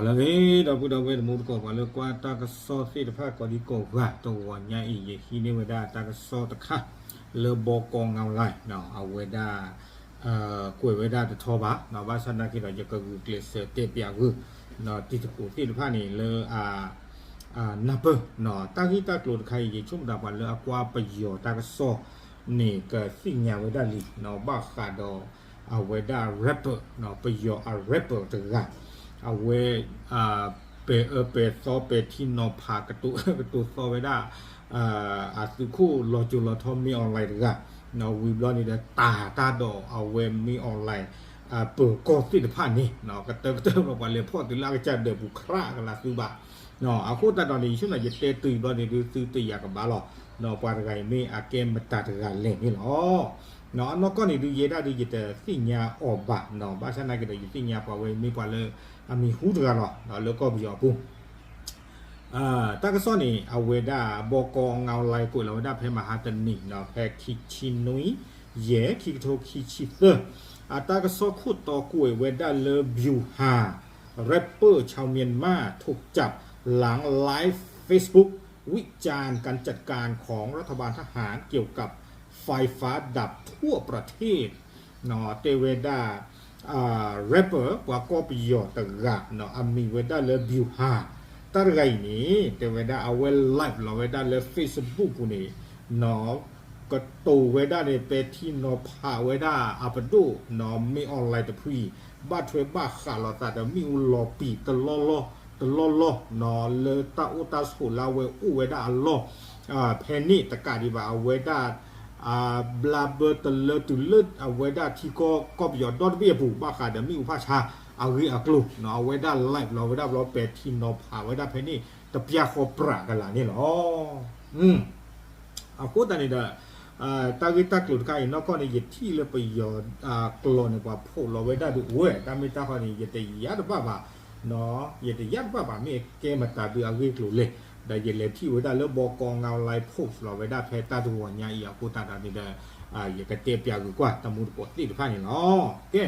လၢအဂ့ၤ ဒီပုၢ်ဒီဝဲၢ်တံၤသကိး ပှၤလၢကွၢ်တၢ်ကစီၣ်သ့ၣ်တဖၣ်ကိးဒံကိးဂၤ တဂီၤညါအံၤ ယဟံးန့ၢ်ဝဲဒၣ်တၢ်ကစီၣ်တခါ လၢဘီကီ online နီၤ အဝဲဒၣ် ကွဲးဝဲဒၣ်တထီဘၣ်နီၤ ဘၣ်ဆၣ်သနာ်က့ဒီး ယကဂုာ်ကျဲးစၢးတဲပၠးဂုာ် တံၤသကိးသ့ၣ်တဖၣ်န့ၣ်လၢ အနၢ်ပၢၢ်နီၤ တၢ်ဂ့ၢ်တၢ်ကျိၤတခါအံၤ ယဆိကမိၣ်သးပှၤလၢအကွၢ်ပယီၤတၢ်ကစီၣ်န့ၣ် ကသ့ၣ်ညါဝဲဒၣ်လံနီၤ ဘၣ်ဃးဒီး အဝဲဒၣ် rapper နီၤ ပယီၤအ rapper တဂၤ အဝဲ ပဲာ်အၢပဲာ်သီ ပဲာ်ထံနီၤဖး ကတိၤအၢကတိၤသီဝဲဒၣ် အသုးခိၣ်လီၤစိၤလီၤထီ မင်းအောင်လှိုင် တဂၤ ဝံၤဘျီန့ၣ်ဒီး တၢ်တၢ်ဒီးအဝဲ မင်းအောင်လှိုင် ပၢၤကီၢ်သ့ၣ်တဖၣ်န့ၣ် ကတၢၢ်ကတၢၢ်ဘျီ ပှၤလဲၤဖီၣ်တုၤလၢအကစၢ်ဒၢးပူၤ ခြးကလးသုဘၣ် အဃိသတးဒီးန့ၣ် ယဆိကမိၣ် ယတဲတုၤဘျီန့ၣ်ဒုး သုတယာ်ကဘၣ်လီၤ ဒီးပှၤတဂၤအံၤမ့ၢ်အကဲမတၤတဂၤလဲၣ်န့ၣ်လီၤ. အနီၢ်ကီၢ်န့ၣ်ဒုး ယဲဒၣ်ဒုး ယတသ့ၣ်ညါအီၤဘၣ်နီၤ ဘၣ်ဆၣ်သနာ်က့ဒီး ယသ့ၣ်ညါပှၤဝဲမ့ၢ်ပှၤလၢ အမံၤဟူတဂၤလီၤ လၢကီၢ်ပယီၤအပူၤ တၢ်ကစီၣ်န့ၣ် အဝဲဒၣ် ဘီကီ ငါးလၢ် ကွဲးလီၤဝဲဒၣ်ဖဲမဟါတနံၤနီၤ ဖဲခံဆံနွံ ယဲၢ် ခံကထိခံဆံသၢ အတၢ်ကစီၣ်ခိၣ်တီကွဲးဝဲဒၣ်လၢ ဗျူဟာ rapper ชาวเมียนมา ถูกจับหลังไลฟ์ Facebook วิจารณ์การจัดการของรัฐบาลทหารเกี่ยวกับไฟฟ้าดับทั่วประเทศ တဲဝဲဒၣ် rapper ပှၤကီၢ်ပယီၤတဂၤ အမံၤဝဲဒၣ်လၢ ဗျူဟာ တၢ်တဂၤအံၤန့ၣ် တဲဝဲဒၣ်အဝဲ live လီၤဝဲဒၣ်လၢ Facebook ပူၤန့ၣ် ကတိၤဝဲဒၣ်န့ၣ် ပဲာ်ထံနီၤဖးဝဲဒၣ်အပဒိၣ် မင်းအောင်လှိုင် တဖုအံၤ ဘၣ်ထွဲဘၣ်ဃးလိာ်သးဒီးမ့ၣ်အူလီၤပံာ်တလီၢ်လီၢ် တလီၢ်လီၢ် လၢတၢ်အိၣ်တၢ်ဆိးလၢအဝဲအိၣ်ဝဲဒၣ်အလီၢ် ဖဲန့ၣ်တကးဒံးဘၣ် အဝဲဒၣ် ဘျါဘၢတလၢတုၤလၢအဝဲဒၣ်ထံကီၢ်ကီၢ်ပယီၤဒီတဘ့ၣ်အပူၤ ဘၣ်ဃးဒီးမ့ၣ်အူဖးဆါအဂ့ၢ်အကျိၤ အဝဲဒၣ် live လီၤဝဲဒၣ်ဘျီ ပဲာ်ထံနီၤဖးဝဲဒၣ်ဖဲန့ၣ် တပျၢ်ဃီပြးကလးန့ၣ်လီၤ. အဃိသတးန့ၣ်ဒီး တၢ်ဂ့ၢ်တၢ်ကျိၤတခါအံၤ နီၢ်ကီၢ်န့ၣ် ယထံၣ်လၢပယီၤကျိာ်န့ၣ် ပှၤ post လီၤဝဲဒၣ်ဒုးအိၣ်ဝဲ တၢ်မ့ၢ်တၢ်တီန့ၣ် ယတယာ်တဘၣ်ဘၣ် ယတယာ်တဘၣ်ဘၣ် မ့ၢ်အကဲမတၤဒုးအဂ့ၢ်ကျိၤလဲၣ် ဒီးယလဲၤထံၣ်ဝဲဒၣ်လၢ ဘီကီ ငါးလၢ် post လီၤဝဲဒၣ်ဖဲတၢ်တဂီၤညါအံၤ အဃိသတးဒီးန့ၣ်ဒီး ယကတဲပၠးဂုာ်ကွၢ်တံၤသကိးသ့ၣ်တဖၣ်န့ၣ်လီၤ. ကဲ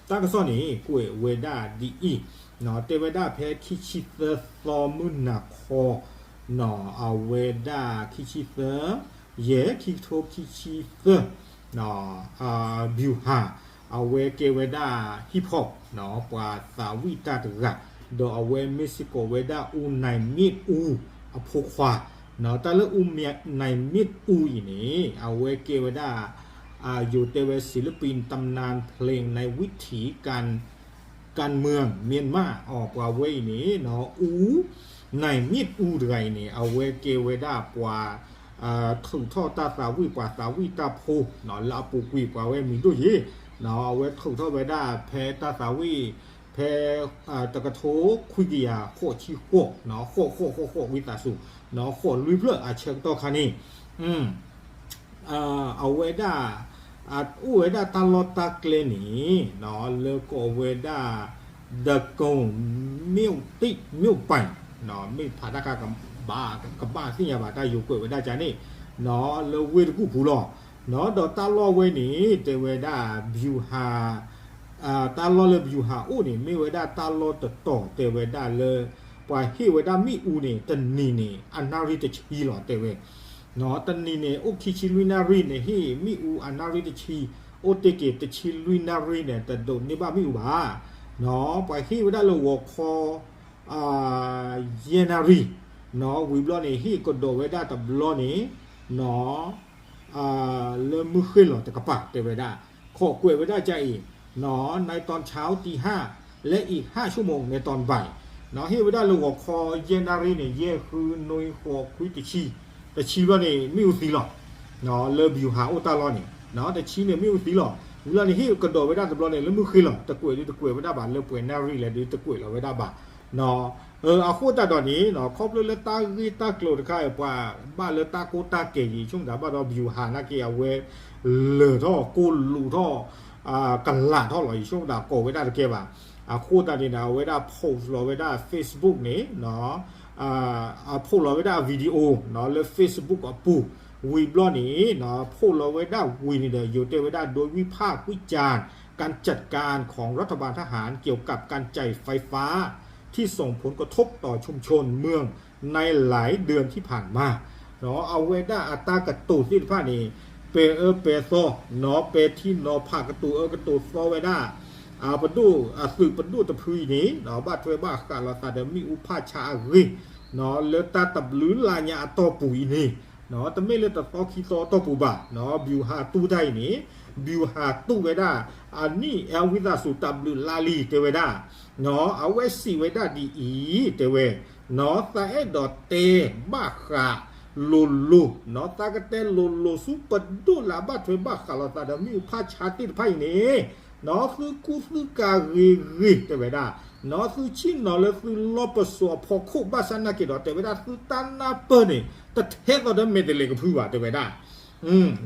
တၢ်ကစီၣ်န့ၣ် ကွဲးဝဲဒၣ်ဒ်အံၤ တဲဝဲဒၣ်ဖဲခံဆံသၢသီမုၢ်နၤခီ အဝဲဒၣ်ခံဆံသၢ ယဲၢ် ခံကထိခံဆံသၢ ဗျူဟာ အဝဲကဲဝဲဒၣ် hip hop ပှၤသးဝံၣ်တၢ်တဂၤ ဒီးအဝဲမ့ၢ်စ့ၢ်ကီးဝဲဒၣ် ဦးနိုင်မြင့်ဦး အဖိခွါ တၢ်လၢ ဦးနိုင်မြင့်ဦး အံၤန့ၣ် အဝဲကဲဝဲဒၣ် ယိၤတဲဝဲ ศิลปินตำนานเพลงในวิถีการ การเมืองเมียนมา အီၤ ပှၤဝဲအံၤန့ၣ် ဦးနိုင်မြင့်ဦး တဂၤအံၤန့ၣ် အဝဲကဲဝဲဒၣ်ပှၤ ထုးထီၣ်တၢ်သးဝံၣ် ပှၤသးဝံၣ်တၢ်ဖိ လၢအပူၤကွံာ်ပှၤဝဲမံၤဒိၣ်ယ့ၤ အဝဲထုးထီၣ်ဝဲဒၣ်ဖဲတၢ်သးဝံၣ် ဖဲ တကထိခွံကယၤဃိးဆံဃိး ဃိးဃိးဃိးဃိး ဝံသးစူၤ ဃိးလွံၢ်ဖျၢၣ်အဆၢကတီၢ်ခါန့ၣ် အဝဲဒၣ် အိၣ်ဝဲဒၣ်တၢ်လီၢ်တၢ်ကျဲန့ၣ် လၢကိးဝဲဒၣ် ဒကုံ မ့ၣ်တံၣ် မ့ၣ်ပၢၢ် မ့ၢ်ဖးတၢ်ခါ ကဘၣ်သ့ၣ်ညါဘၣ် တၢ်ယိၤကွဲးဝဲဒၣ်ကန့ၣ် လၢဝ့ၢ်တကူၣ်ပူၤလီၤ. ဒီးတၢ်လီၢ်ဝဲန့ၣ် တဲဝဲဒၣ် ဗျူဟာ တၢ်လီၢ်လၢ ဗျူဟာ အိၣ်န့ၣ် မ့ၢ်ဝဲဒၣ်တၢ်လီၢ်တတီၤ တဲဝဲဒၣ်လၢ ပှၤဟ့ၣ်ဝဲဒၣ်မ့ၣ်အူန့ၣ် တနံၤန့ၣ် အနၣ်ရံၣ်တဆံလီၤ တဲဝဲ တနံၤန့ၣ် အိၣ်ခံဆံလွံၢ်နၣ်ရံၣ်န့ၣ် ဟ့ၣ်မ့ၣ်အူအနၣ်ရံၣ်တဆံ အိၣ်တ့ၢ်က့ၤတဆံလွံၢ်နၣ်ရံၣ်န့ၣ် တဒိးန့ၢ်ဘၣ်မ့ၣ်အူဘၣ်. ပှၤဟ့ၣ်ဝဲဒၣ်လၢဂီၤခီ ယဲၢ်နၣ်ရံၣ် ဝံၤဘျီန့ၣ် ဟ့ၣ်ကဒီးဝဲဒၣ်တဘျီန့ၣ် လၢမုၢ်ဃ့ၢ်လီၤတကပၤ တဲဝဲဒၣ် ခိးကွဲးဝဲဒၣ်ကအံၤ ในตอนเช้า ตีห้า และอีกห้าชั่วโมงในตอนบ่าย ဟ့ၣ်ဝဲဒၣ်လၢဂီၤခီ ယဲၢ်နၣ်ရံၣ်န့ၣ် ယဲၢ် ဃု နွံ ဃိး ခွံ တဆံ တဆံဘျီန့ၣ် မ့ၣ်အူသံလီၤ လၢ ဗျူဟာ အိၣ်တၢ်လီၢ်န့ၣ် တဆံန့ၣ် မ့ၣ်အူသံလီၤ ဝံၤလီၤန့ၣ် ဟ့ၣ်ကဒီးဝဲဒၣ်တဘျီန့ၣ် လၢမုၢ်ဃ့ၢ်လီၤ တကွဲးဒုးတကွဲးဝဲဒၣ်ဘၣ် လၢပှဲၤနၣ်ရံၣ်လဲၣ်ဒုးတကွဲးလီၤဝဲဒၣ်ဘၣ် အဃိသတးဒီးန့ၣ် ခီဖျိလၢတၢ်ဂ့ၢ်တၢ်ကျိၤတခါအံၤ ပှၤဘၣ်လၢတၢ်ကိၢ်တၢ်ကဲၤယံၤ ဆိကမိၣ်သးဘၣ်ဒီး ဗျူဟာ နာ်က့အဝဲ လၢာ်ထီၣ်ကိၢ်လူးထီၣ် ကလာ်ထီၣ်လီၤ ယဆိကမိၣ်သးကိးဝဲဒၣ်တကဲဘၣ် အဃိသတးန့ၣ်ဒီး အဝဲဒၣ် post လီၤဝဲဒၣ် Facebook န့ၣ် post လီၤဝဲဒၣ် video လၢ Facebook အပူၤ ဝံၤဘျီန့ၣ် post လီၤဝဲဒၣ်ဝံၤန့ၣ်ဒီး ယိၤတဲဝဲဒၣ် โดยวิพากษ์วิจารณ์การจัดการของรัฐบาลทหารเกี่ยวกับการจ่ายไฟฟ้า ที่ส่งผลกระทบต่อชุมชนเมืองในหลายเดือนที่ผ่านมา အဝဲဒၣ်အတၢ်ကတိၤသ့ၣ်တဖၣ်န့ၣ် ပဲၤအၢပဲၤသီ နီၣ်ပဲာ်ထံနီၤဖးကတိၤအၢကတိၤသီဝဲဒၣ် ပဒိၣ်အသုးပဒိၣ်တဖုအံၤန့ၣ် ဘၣ်ထွဲဘၣ်ဃးလိာ်သးဒီးမ့ၣ်အူဖးဆါအဂ့ၢ် လၢတၢ်တဘျုးလါညါအတီၢ်ပူၤအံၤန့ၣ် တမ့ၢ်လၢတသီခံသီအတီၢ်ပူၤဘၣ် ဗျူဟာတူၢ်တၢ်အံၤန့ၣ် ဗျူဟာတူၢ်ဝဲဒၣ် အနံၣ်အဝံသးစူၤတဘျုးလါလံ တဲဝဲဒၣ် အဝဲစံးဝဲဒၣ်ဒ်အံၤ တဲဝဲ သးအဲၣ်ဒိးတဲဘၣ်ဃးလိၤလိၤ သးကတဲလိၤလိၤဆူပဒိၣ်လၢအဘၣ်ထွဲဘၣ်ဃးလိာ်သးဒီးမ့ၣ်အူဖးဆါသ့ၣ်တဖၣ်အံၤန့ၣ် သုကူၣ်သုကၤဂ့ၤဂ့ၤ တဲဝဲဒၣ် သုဆ့ၣ်နီၤလၢသုလီၢ်ပစိာ်အဖီခိၣ် ဘၣ်ဆၣ်နာ်က့ၤဒီး တဲဝဲဒၣ်သုတၢ်နၢ်ပၢၢ်န့ၣ် တထဲသိးဒီးမဲာ်တဲးလဲးကဖုဘၣ် တဲဝဲဒၣ်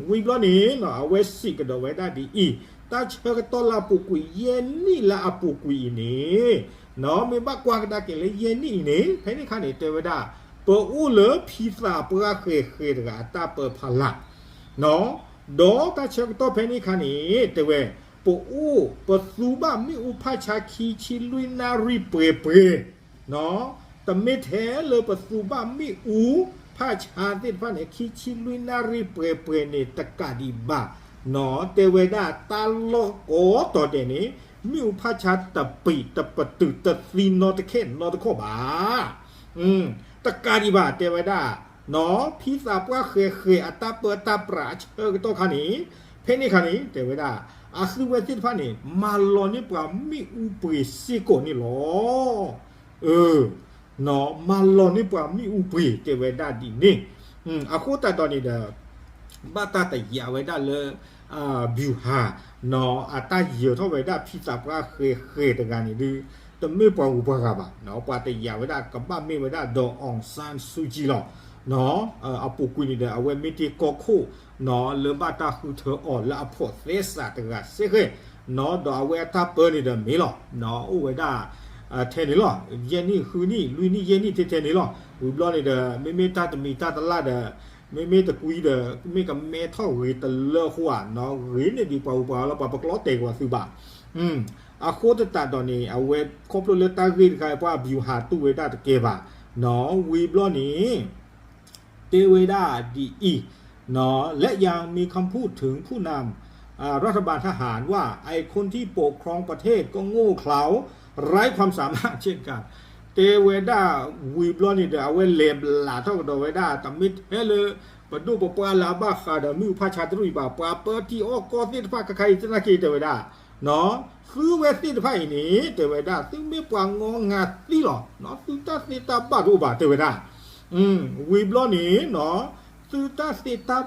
ဝံၤဘျီန့ၣ် အဝဲစံးကဒီးဝဲဒၣ်ဒ်အံၤ တၢ်ဆၢကတီၢ်လၢအပူၤကွံာ် ယဲၢ်နံၣ်လၢအပူၤကွံာ်အံၤန့ၣ် မ့ၢ်ဘၣ်ကွၢ်ကဒါက့ၤလၢယဲၢ်နံၣ်အံၤန့ၣ် ဖဲန့ၣ်အခါန့ၣ် တဲဝဲဒၣ် ပအိၣ်လၢဖံသးပှၢ်ဃဲၤဃဲၤတဂၤအတၢ်ပၢဖီလာ် ဒီးတၢ်ဆၢကတီၢ်ဖဲန့ၣ်အခါန့ၣ် တဲဝဲ ပအိၣ်ပသူဘၣ်မ့ၣ်အူဖးဆါခံဆံလွံၢ်နၣ်ရံၣ်ပှဲၤပှဲၤ တမ့ၢ်ထဲလၢပသူဘၣ်မ့ၣ်အူဖးဆါသ့ၣ်တဖၣ်န့ၣ် ခံဆံလွံၢ်နၣ်ရံၣ်ပှဲၤပှဲၤန့ၣ် တကးဒံးဘၣ် တဲဝဲဒၣ်တၢ်လီၢ်ကိးတီၤဒဲးန့ၣ် မ့ၣ်အူဖးဆါတပံးတပတုာ်တသံနီတခဲနီတခီၣ်ဘၣ် တကးဒံးဘၣ် တဲဝဲဒၣ် ဖံသးပှၢ်ဃဲၤဃဲၤအတၢ်ပၢတၢ်ပြးအဆၢကတီၢ်ခါန့ၣ် ဖဲန့ၣ်ခါန့ၣ် တဲဝဲဒၣ် အသုဝဲသ့ၣ်တဖၣ်န့ၣ် မၤလီၤန့ၢ်ပှၤမ့ၣ်အူပှ့ၤစ့ၢ်ကီးန့ၣ်လီၤ. မၤလီၤန့ၢ်ပှၤမ့ၣ်အူပှ့ၤ တဲဝဲဒၣ်ဒ်န့ၣ် အဃိသတးဒီးန့ၣ်ဒီး ဘၣ်တၢ်တယာ်ဝဲဒၣ်လၢ ဗျူဟာ အတၢ်ယၢၤထီၣ်ဝဲဒၣ်ဖံသးပှၢ်ဃဲၤဃဲၤတဂၤန့ၣ်ဒုး တမ့ၢ်ပှၤဂုၤပှၤဂၤဘၣ် ပှၤတယာ်ဝဲဒၣ်ကဘၣ်မ့ၢ်ဝဲဒၣ် ဒီး အောင်ဆန်းစုကြည် လီၤ. အပူၤကွံာ်န့ၣ်ဒီး အဝဲမ့ၢ်တ့ၢ်ကီၢ်ခိၣ် လၢဘၣ်တၢ်ဃုထၢအီၤလၢအဖိးသဲစးတဂၤစ့ၢ်ကီး ဒီးအဝဲအတၢ်ပၢန့ၣ်ဒီးမ့ၢ်လီၤ အိၣ်ဝဲဒၣ် ထဲန့ၣ်လီၤ ယဲၢ်နံၣ်ဃုနံၣ် လွံၢ်နံၣ်ယဲၢ်နံၣ်ထဲထဲန့ၣ်လီၤ. ဝံၤဘျီန့ၣ်ဒီး မ့မ့ၢ်တၢ်တမံၤတၢ်တလၣ်ဒီး မ့မ့ၢ်တကွံဒီး မ့ၢ်ကမဲထီၣ်ဂ့ၤတလၢအဃိဧါ ဂ့ၤန့ၢ်ဒံးပှၤဂုၤပှၤဂၤလီၤ ပှၤပကျီတဲာ်ကွံာ်သုဘၣ် အဃိသတးဒီးန့ၣ် အဝဲခီဖျိလၢတၢ်ဂ့ၢ်တခါအံၤ ပှၤဗျူဟာတူၢ်ဝဲဒၣ်တကဲဘၣ် ဝံၤဘျီန့ၣ် တဲဝဲဒၣ်ဒ်အံၤ และยังมีคำพูดถึงผู้นำรัฐบาลทหารว่า ไอ้คนที่ปกครองประเทศก็โง่เขลา ไร้ความสามารถเช่นกัน တဲဝဲဒၣ်ဝံၤဘျီန့ၣ်ဒီး အဝဲလဲၤဘျးထီၣ်ကဒီးဝဲဒၣ် တမ့ၢ်ထဲလၢ ပဒိၣ်ပပှၢ်လၢအဘၣ်ဃးဒီးမ့ၣ်အူဖးဆါတရူၢ်အံၤဘၣ် ပှၤပၢထံအီၣ်ကီၢ်သ့ၣ်တဖၣ်ခဲခါအံၤသနာ်က့ တဲဝဲဒၣ် သုဝဲသ့ၣ်တဖၣ်အံၤန့ၣ် တဲဝဲဒၣ် သုမ့ၢ်ပှၤငီငၤသံလီၤ သုတၢ်သ့တၢ်ဘၣ်တအိၣ်ဘၣ် တဲဝဲဒၣ် ဝံၤဘျီန့ၣ် သုတၢ်သ့တၢ်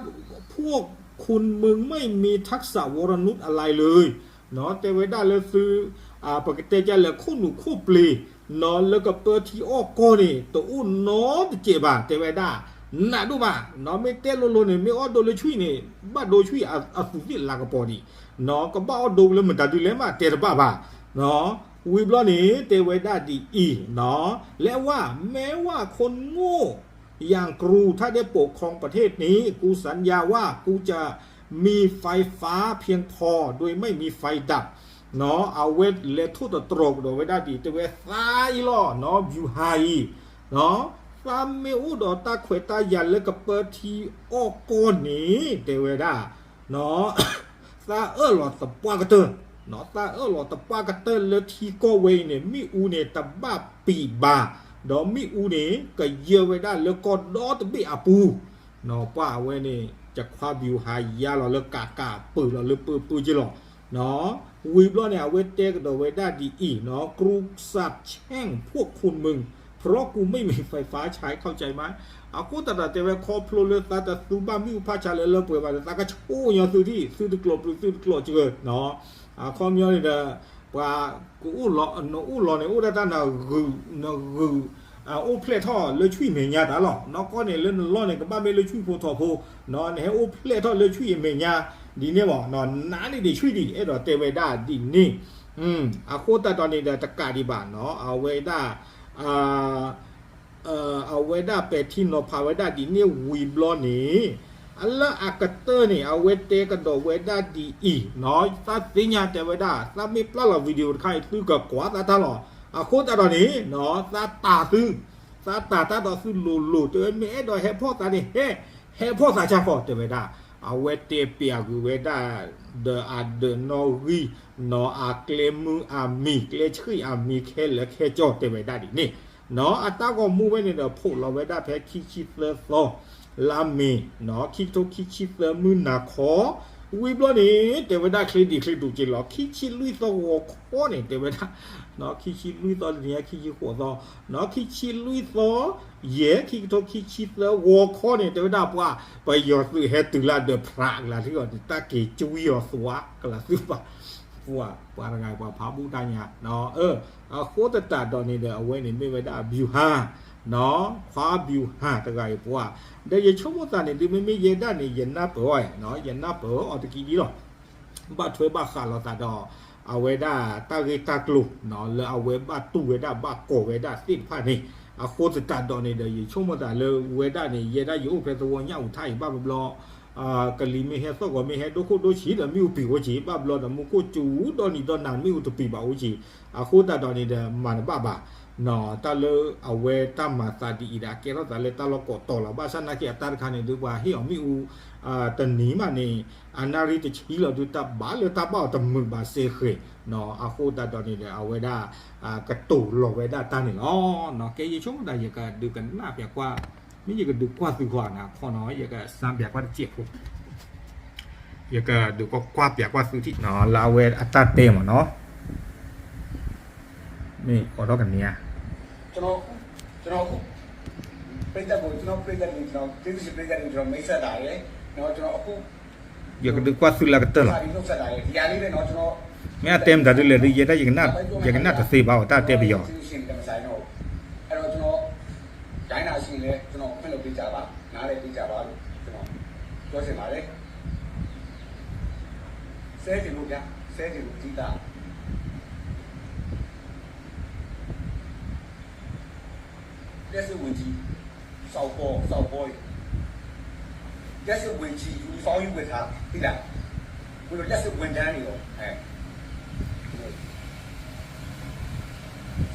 พวกคนเมืองไม่มีทักษะวรนุชอะไรเลย တဲဝဲဒၣ်လၢသု ပကတဲကလဲၣ် ခိၣ်နူာ်ခိၣ်ပျ့ၤ လၢကပၢထံအီၣ်ကီၢ်န့ၣ် တအိၣ်နီတစဲးဘၣ် တဲဝဲဒၣ် နးဒိၣ်မး မ့ၢ်တဲလိၤလိၤန့ၣ် မ့ၢ်အီၣ်ဒိလၢဆွံၣ်န့ၣ် ဘၣ်ဒိဆွံၣ်အသူးသ့ၣ်လၤကပီၤဒံး ကဘၣ်အီၣ်ဒိလၢမတၤဒုလဲၣ်မး တဲတဘၣ်ဘၣ် ဝံၤဘျီန့ၣ် တဲဝဲဒၣ်ဒ်အံၤ และว่าแม้ว่าคนโง่อย่างครู ถ้าได้ปกครองประเทศนี้ กูสัญญาว่ากูจะมีไฟฟ้าเพียงพอ โดยไม่มีไฟดับ အဝဲလဲၤထိၣ်သတြီၤကဒီးဝဲဒၣ်ဒ်အံၤ တဲဝဲသးအံၤလီၤ ဗျူဟာအံၤ သးမ့ၢ်အိၣ်ဒီးတၢ်ခွဲးတၢ်ယာ်လၢကပၢထံအီၣ်ကီၢ်န့ၣ် တဲဝဲဒၣ် သးအၢၣ်လီၤသပှၢ်ကတၢၢ် သးအၢၣ်လီၤသပှၢ်ကတၢၢ်လၢထံကီၢ်ဝဲအံၤန့ၣ် မ့ၣ်အူန့ၣ် တဘၣ်ပံာ်ဘၣ် ဒီးမ့ၣ်အူန့ၣ် ကယၢၤဝဲဒၣ်လၢကီၢ်ဒီတဘ့ၣ်အပူၤ ပှၤအဝဲန့ၣ် ကခွါဗျူဟာ ယါလီၤလၢကးကး ပၢၢ်လီၤလၢပၢၢ်ပၢၢ်က့လီၤ ဝံၤဘျီန့ၣ် အဝဲတဲကဒီးဝဲဒၣ်ဒ်အံၤ ครูสาปแช่งพวกคนเมือง เพราะกูไม่มีไฟฟ้าใช้ เข้าใจไหม အဃိသတးဒီးတဲဝဲခီဖျိလၢသးတသူဘၣ်မ့ၣ်အူဖးဆါလၢလၢပှဲၤပှဲၤဒီး သးကဆိၣ်ညီသုဒံး သုတကျိးပျုၤသုတကျိးစှၤ အခီပညီန့ၣ်ဒီး ပှၤကအိၣ်လီၤနအိၣ်လီၤန့ၣ် အိၣ်ဒၣ်တၢ်နဂုာ် အိၣ်ဖျဲၣ်ထီၣ်လၢဆွံၣ်အမဲာ်ညါတၢ်လီၤ နီၢ်ကီၢ်န့ၣ်လၢနလီၢ်န့ၣ် ကဘၣ်မ့ၢ်လၢဆွံၣ်ဖိထီဖိ နဟဲအိၣ်ဖျဲၣ်ထီၣ်လၢဆွံၣ်အမဲာ်ညါ ဒ်န့ၣ်မး နးန့ၢ်ဒံးဆွံၣ်ဒံး အဲၣ်ဒိးတဲဝဲဒၣ်ဒ်န့ၣ် အဃိသတးဒီးန့ၣ်ဒီးတကးဒံးဘၣ်နီၤ အဝဲဒၣ် အဝဲဒၣ်ပဲာ်ထံနီၤဖးဝဲဒၣ်ဒ်န့ၣ်ဝံၤဘျီန့ၣ် လၢအကတၢၢ်န့ၣ် အဝဲတဲကဒီးဝဲဒၣ်ဒ်အံၤနီၤ သးသ့ၣ်ညါတဲဝဲဒၣ် သးမ့ၢ်ပျၢ်လီၤ video တခါအံၤ သုကကွၢ်သးတၢ်လီၤ အဃိသတးဒီးန့ၣ် သးတၢ်သု, သးတၢ်တၢ်ဒီးသုလိၤလိၤ တဲဝဲမ့ၢ်အဲၣ်ဒိးဟဲဖီၣ်သးန့ၣ် ဟဲ, ဟဲဖီၣ်သးဆၢဃီ တဲဝဲဒၣ်. အဝဲတဲပျးကွံာ်ဝဲဒၣ် ဒီးအဒၢးနီၣ်ဂံၢ် နီၣ်အကျဲမုၢ်အမံၤ ကျဲဆှံၣ်အမံၤခဲလၢာ်ခဲဆ့ တဲဝဲဒၣ်ဒ်န့ၣ်. နီၣ်အတၢ်ဂီၤမူဝဲန့ၣ်ဒီး ဖီၣ်လီၤဝဲဒၣ်ဖဲခံဆံသၢသီ လါမ့ၤ နီၣ် ခံကထိခံဆံသၢ မုၢ်နၤခီ ဝံၤဘျီန့ၣ် တဲဝဲဒၣ်ချ့ဒံးချ့ဒိၣ်က့ၤလီၤ. ခံဆံလွံၢ်သီဂီၤခီန့ၣ် တဲဝဲဒၣ် ခံဆံလွံၢ်သီတနံၤ ခံဆံဃိးသီ နီၣ် ခံဆံလွံၢ်သီ ယဲၢ် ခံကထိခံဆံသၢ ဂီၤခီန့ၣ် တဲဝဲဒၣ်ပှၤ ပယီၤသုးဟဲတုၤလၢဒီး ဖြးကလၤထံအီၤန့ၣ် တၢ်က့ၤကွံအီၤသွါကလၤသုးပှၤ ပှၤတဂၤအံၤ ပှၤဖးဘူၣ်တၢ်ညါ အဃိသတးဒီးန့ၣ်ဒီး အဝဲန့ၣ်မ့ၢ်ဝဲဒၣ် ဗျူဟာ နီၣ် ခွါဗျူဟာတဂၤအံၤပှၤ ဒီးယဆိကမိၣ်သးန့ၣ် ဒ်မ့မ့ၢ်ယဲဒၣ်န့ၣ် ယနၢ်ပၢၢ်အီၤ ယနၢ်ပၢၢ်အီၤတကံဒ်လီၤ. ဘၣ်ထွဲဘၣ်ဃးလိာ်သးဒီး အဝဲဒၣ်တၢ်ဂ့ၢ်တၢ်ကျိၤ လၢအဝဲဘၣ်တူၢ်ဝဲဒၣ်ဘၣ်ကိးဝဲဒၣ်သ့ၣ်တဖၣ်န့ၣ် အဃိသတးဒီးန့ၣ်ဒီး ယဆိကမိၣ်သးလၢဝဲဒၣ်န့ၣ် ယဲဒၣ်ယအိၣ်ဖဲသဝီညၣ်အူးထါအံၤဘၣ်ဘျီဘျီ ကလံၤမ့ၢ်ဟဲသီၣ်ဂီၤမ့ၢ်ဟဲဒိၣ်ခိၣ်ဒိၣ်ဆံးဒီးမ့ၣ်အူပံာ်အိၣ်က့ၤ ဘၣ်ဘျီဒီးမူခိၣ်စူၤဒီနံၤဒီနၤမ့ၣ်အူတပံာ်ဘၣ်အိၣ်က့ၤ အဃိသတးဒီးန့ၣ်ဒီး မၤတဘၣ်ဘၣ် တၢ်လၢအဝဲတၢ်မၤသးဒ်အံၤဒီး အကဲထီၣ်သးလၢတၢ်လီၢ်ကိးတီၤလီၤ. ဘၣ်ဆၣ်နာ်က့အတၢ်တခါန့ၣ်ဒုး ပှၤဟ့ၣ်အီၤမ့ၣ်အူ တနံၤမးန့ၣ် အနၣ်ရံၣ်တဆံလီၤဒုး တၢ်ဘၣ်လၢတၢ်ဘၣ်အီၤတမုာ်ဘၣ်စ့ၢ်ကီး အဃိသတးဒီးန့ၣ်ဒီး အဝဲဒၣ် ကတိၤလီၤဝဲဒၣ်တၢ်န့ၣ်လီၤ. ကဲယဆိကမိၣ်သး ယကဒုးကနၣ်ပျးကွၢ် မ့ၢ်ယကဒုးကွၢ်သုဂီၢ်နၤခီနီၤ ယကစၢ်ပျးကွၢ်တစဲးဖိ ယကဒုးကွၢ်ကွၢ်ပျးကွၢ်သုထံၣ်နီၤ လၢအဝဲအတၢ်တဲမ့ၢ်နီၤ မ့ၢ်အိးထီၣ်ကန့ၢ်ဧါ ကျွန်တော်အခု ကျွန်တော်အခု ပရိသတ်ကို ကျွန်တော်ပရိသတ်တွေ ကျွန်တော်ကျေးဇူးရှင်ပရိသတ်တွေကို ကျွန်တော်မိတ်ဆက်တာရယ်နော် ကျွန်တော်အခု ယကဒုးကွၢ်သုလၢကတၢၢ်လီၤ ဒီနှုတ်ဆက်တာရယ် ဒီဟာလေးပဲနော် ကျွန်တော် မ့ၢ်အတဲမတၤဒ်လဲၣ်ဒ် ယဲဒၣ်ယကနၣ် ယကနၣ်တသ့ဘၣ်အီၤ တၢ်တဲပယီၤ ကျေးဇူးရှင်ကမ္မစာရင်းတော့အဲ့တော့ကျွန်တော် ဒိုင်းနာရှင်လည်းကျွန်တော်ခွင့်လွှတ်ပေးကြပါနားလည်ပေးကြပါလို့ကျွန်တော်ပြောချင်ပါတယ်ဆဲတင်လို့ဗျာဆဲတင်လို့အဓိက လက်စစ်ဝင်ကြီးစောက်ပေါ်စောက်ပေါ်လက်စစ်ဝင်ကြီးယူနီဖောင်းကြီးဝတ်ထားသိလားပြီးတော့လက်စစ်ဝင်တန်းတွေရောအဲ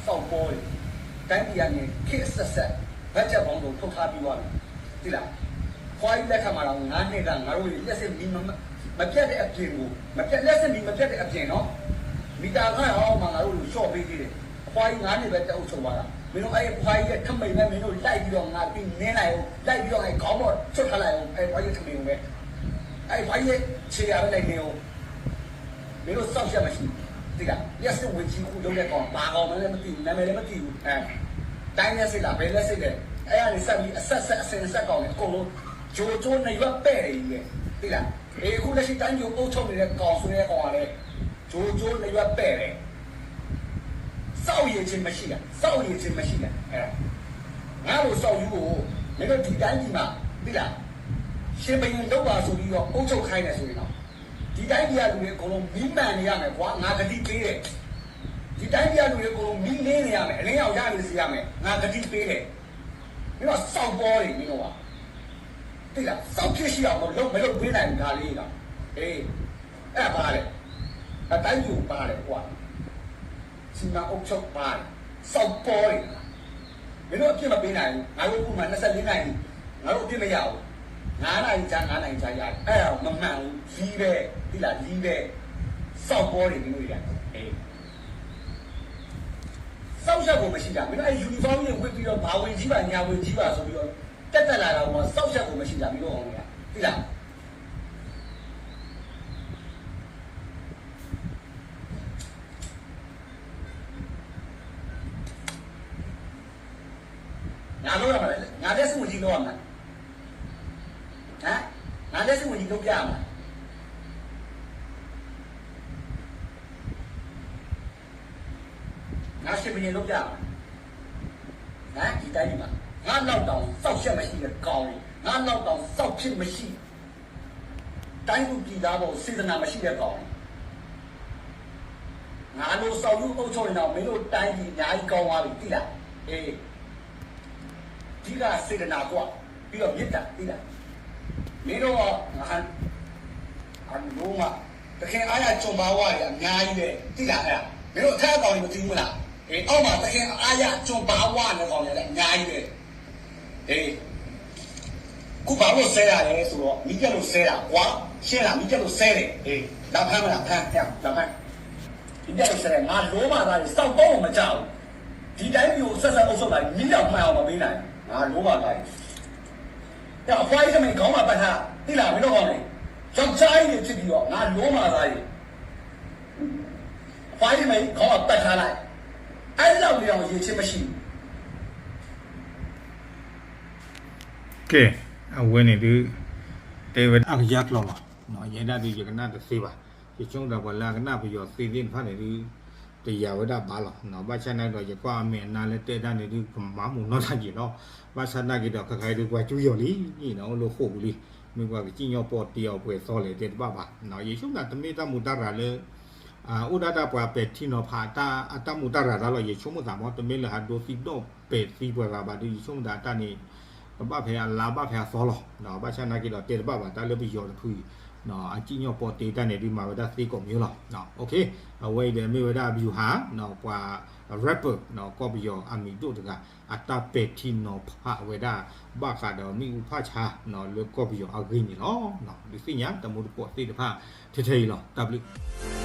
စောက်ပေါ်တိုင်းပြည်ကနေခေတ်အဆက်ဆက်ဘတ်ဂျက်ပေါင်းစုံထုတ်ထားပြီးသွားပြီသိလားခွားကြီးလက်ထက်မှာတော့ငါးနှစ်ကငါတို့တွေလက်စစ်မီးမမပြတ်တဲ့အပြင်ကိုမပြတ်လက်စစ်မီးမပြတ်တဲ့အပြင်နော်မီတာငါးရာအောက်မှာငါတို့ကိုလျှော့ပေးသေးတယ်ခွားကြီးငါးနှစ်ပဲတက်အုပ်ချုပ်သွားတာမင်းတို့အဲ့ခွားကြီးရဲ့ခမိန်နဲ့မင်းတို့လိုက်ပြီးတော့ငါပြီးနင်းလိုက်အောင်လိုက်ပြီးတော့အဲ့ခေါင်းပေါ်ဆွတ်ထားလိုက်အောင်အဲ့ခွားကြီးခမိန်ကိုပဲအဲ့ခွားကြီးခြေရာပဲလိုက်နေအောင်မင်းတို့စောက်ချက်မရှိသိလားလက်စစ်ဝင်ကြီးခုလုံးတဲ့ကောင်ဘာကောင်မှလည်းမသိဘူးနာမည်လည်းမသိဘူးအဲတိုင်းလက်စစ်လားဘယ်လက်စစ်လဲအဲ့ကနေဆက်ပြီးအဆက်ဆက်အစင်အဆက်ကောင်တွေအကုန်လုံးဂျိုဂျိုနရွက်ပဲ့တယ်ကြီးပဲသိလားအေးအခုလက်ရှိတိုင်းပြည်ကိုအုပ်ချုပ်နေတဲ့ကောင်ဆိုတဲ့ကောင်ကလည်း ကျိုးကျိုးနရွက်ပဲ့တယ်စောက်ရည်ခြင်းမရှိတာစောက်ရည်ခြင်းမရှိတာအဲငါလိုစောက်ယူကိုမင်းတို့ဒီတိုင်းပြည်မှာသိလားရှင်ဘုရင်လုပ်ပါဆိုပြီးတော့အုပ်ချုပ်ခိုင်းတယ်ဆိုရင်တော့ဒီတိုင်းပြည်ကလူတွေအကုန်လုံးမီးမှန်နေရမယ်ကွာငါကတိပေးတယ်ဒီတိုင်းပြည်ကလူတွေအကုန်လုံးမီးနှင်းနေရမယ်အလင်းရောင်ရနေစေရမယ်ငါကတိပေးတယ်မင်းတို့စောက်ပေါ်နေမင်းတို့ကသိလားစောက်ဖြစ်ရှိအောင်မလုပ်မလုပ်ပေးနိုင်ဘူးဒါလေးကအေး အဲ့ဒါဘာလဲအတိုင်းပြည်ကိုဘာလဲကွာစီမံအုပ်ချုပ်ပါတယ်စောက်ပေါ်နေတာမင်းတို့အပြစ်မပေးနိုင်ဘူးငါတို့ခုမှနှစ်ဆယ့်လေးနာရီငါတို့အပြစ်မရဘူးငါးနာရီကြာငါးနာရီကြာရတယ်အဲ့ဒါမမှန်ဘူးလီးပဲသိလားလီးပဲစောက်ပေါ်နေမင်းတို့ရအေးစောက်ရဖို့မရှိတာမင်းတို့အဲ့ uniform တွေဝတ်ပြီးတော့ဘာဝင်ကြီးပါညာဝင်ကြီးပါဆိုပြီးတော့တက်တက်လာတာကစောက်ရဖို့မရှိတာမင်းတို့အောင်ရသိလားငါလုပ်ရမှာလေငါလက်စစ်ဝန်ကြီးလုပ်ရမှာဟမ်ငါလက်စစ်ဝန်ကြီးလုပ်ပြရမှာငါရှင်ဘုရင်လုပ်ပြရမှာဟမ်ဒီတိုင်းမှာငါလောက်တောင်စောက်ချက်မရှိတဲ့ကောင်တွေငါလောက်တောင်စောက်ဖြစ်မရှိတိုင်းသူပြည်သားပေါ်စေတနာမရှိတဲ့ကောင်တွေငါလိုစောက်ယူအုပ်ချုပ်နေတာမင်းတို့တိုင်းပြည်အများကြီးကောင်းသွားပြီသိလားအေးဒီကစေတနာကွာပြီးတော့မေတ္တာသိလားမင်းတို့ကငါအလိုမှတခင်အားရကြုံပါဝါတွေအများကြီးပဲသိလားအဲ့ဒါမင်းတို့အထက်အကောင်တွေမသိဘူးလား အီၣ်မးသခ့အါယၤကၠိဘၣ်ဝါန့ၣ်ဃီန့ၣ် အညါအံၤန့ၣ် ခုၣ်ဖးလိာ်စဲဒၣ်လဲၣ် သိးဒီး မ့ၢ်ကဲလိာ်စဲဒၣ် ကွၢ် ရှဲဒၣ် မ့ၢ်ကဲလိာ်စဲလဲၣ် တၢ်ဖးမ့ၢ်တၢ်ဖး တၢ်ဖး မ့ၢ်ကဲလိာ်စဲလဲၣ် ငါလိမၤသးန့ၣ် စောင့်တော့မကြဘူး ဒီတိုင်းမျိုး ဆက်ဆံအုပ်ချုပ်တာ မီးတောင်မှန်အောင်မပေးနိုင်ဘူး ငါလိမၤသးန့ၣ် အဖွါအံၤတမ့ၢ်ခေါင်းမှာပတ်ထား သိလား မင်းတို့ကောင်တွေ ယောက်ျားကြီးတွေဖြစ်ပြီးတော့ ငါလိုမလာတာတွေ အဖွါအံၤတမ့ၢ်ခေါင်းမှာပတ်ထားလိုက် အဲ့လောက်နေအောင်ရေချင်းမရှိဘူး ကဲ အဝဲန့ၣ်ဒုး တဲဝဲဒၣ်အကယၤကျိာ်လီၤ. ယဲဒၣ်ဒုးယကနၣ်တသ့ဘၣ်. ယဆိကမိၣ်ဒီးပှၤလၢအကနၣ်ပယီၤသ့သ့ၣ်တဖၣ်န့ၣ်ဒုး တယာ်ဝဲဒၣ်ဘၣ်လီၤ. ဘၣ်ဆၣ်နာ်က့ဒီး ယကွၢ်အမဲာ်အနါလၢတဲဒၣ်န့ၣ်ဒုး ကမၤမုာ်နီၢ်တၢ်ယံာ်လီၤ. ဘၣ်ဆၣ်နာ်က့ဒီးခဲခါအံၤဒုး ပှၤကၠူယီၤလံန့ၣ် အိၣ်လၢဃိာ်ပူၤလံ. မ့ၢ်ပှၤကစံၣ်ညီၣ်ပီတ့အီၤပှဲၤသီလဲၣ်တဲတဘၣ်ဘၣ်. ယဆိကမိၣ်တၢ်တမ့ၢ်တၢ်မူတၢ်ရၤလၢ အိၣ်ဒၣ်တၢ်ပှၤပဲာ်ထံနီၤဖး အတၢ်မူတၢ်ရၤတၢ်လီၤ ယဆိကမိၣ်သးမ့ၢ် တမ့ၢ်လၢဟးဒိသံဒိၣ်ပဲာ်သံပှၤဂၤဘၣ်ဒီး ယဆိကမိၣ်သးတၢ်န့ၣ် ကဘၣ်ဖဲအလါဘၣ်ဖဲအသီလီၤ. ဘၣ်ဆၣ်နာ်က့ဒီးတဲတဘၣ်ဘၣ် တၢ်လၢပယီၤတဖုအံၤ အစံၣ်ညီၣ်ပီတ့တၢ်န့ၣ်ဒုးမၤဝဲဒၣ်သ့ကိးမံၤလီၤ. အဝဲအံၤဒီးမ့ၢ်ဝဲဒၣ် ဗျူဟာ ပှၤ rapper ကီၢ်ပယီၤအမံၤဒိၣ်တဂၤ အတၢ်ပဲာ်ထံနီၤဖးဝဲဒၣ် ဘၣ်ဃးဒီးမ့ၣ်အူဖးဆါ လၢကီၢ်ပယီၤအဂ့ၢ်န့ၣ်လီၤ. ဒုးသ့ၣ်ညါတၢ်မူတကိးသ့ၣ်တဖၣ်ထဲထဲအံၤလီၤ. တၢ်ဘျုး